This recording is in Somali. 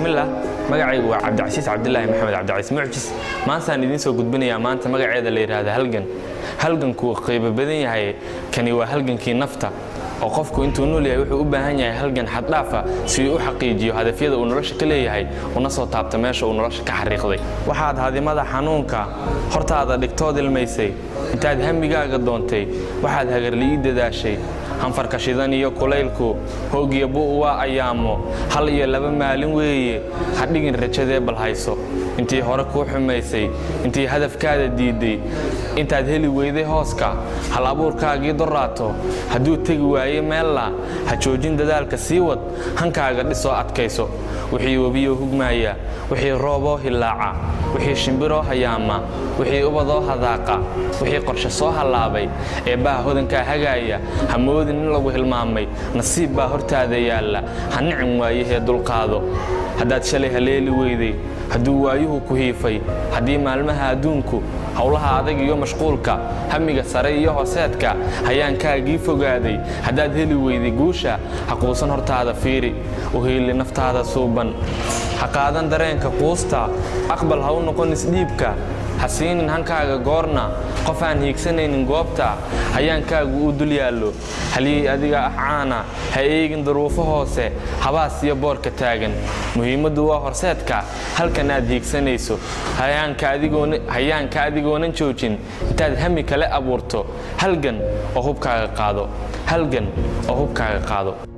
Bismillaah, magacaygu waa Cabdicasiis Cabdilaahi Maxamed Cabdicasiis Mucjis. Maantaan idiin soo gudbinayaa maanta magaceeda la yidhaahda Halgan. Halganku qiibo badan yahay. Kani waa halgankii nafta, oo qofku intuu nool yahay wuxuu u baahan yahay halgan xaddhaafa si uu u xaqiijiyo hadafyada uu nolosha ka leeyahay, una soo taabta meesha uu nolosha ka xariiqday. Waxaad hadimada xanuunka hortaada dhigtood ilmaysay intaad hamigaaga doontay, waxaad hagarli'ii dadaashay, hanfarka shidan iyo kulaylku, hoogya bu'u waa ayaamo, 1 iyo 2 maalin weeye. Ha dhigin rajadee, bal hayso. Intii hore kuu xumaysay, intii hadafkaada diidday, intaad heli weyday hooska hal abuurkaagii doraato, hadduu tegi waaye meella, ha joojin dadaalka, sii wad, hankaaga dhisoo adkayso. Wixii webiyoo hugmaaya, wixii rooboo hillaaca, wixii shimbiroo hayaama, wixii ubadoo hadaaqa, wixii qorshe soo hallaabay, eebbaha hodankaa hagaaya. Ha moodin in lagu hilmaamay, nasiib baa hortaada yaalla. Ha nicin waayahee, dulqaado. Haddaad shalay haleeli weyday, hadduu waayuhu ku hiifay, haddii maalmaha adduunku, howlaha adag iyo mashquulka, hamiga sare iyo hooseedka, hayaankaagii fogaaday, haddaad heli weyday guusha, ha quusan, hortaada fiiri, u hiili naftaada suuban. Ha qaadan dareenka quusta, aqbal ha u noqon isdhiibka. Ha siinin hankaaga goorna qof aan hiigsanaynin goobta hayaankaagu uu dul yaallo. Halyey adiga ah caana, ha eegin duruufo hoose, habaas iyo boorka taagan. Muhiimaddu waa horseedka halkan aad hiigsanayso. Hayaanka adigoonan joojin intaad hami kale abuurto, halgan oo hubkaaga qaado, halgan oo hubkaaga qaado.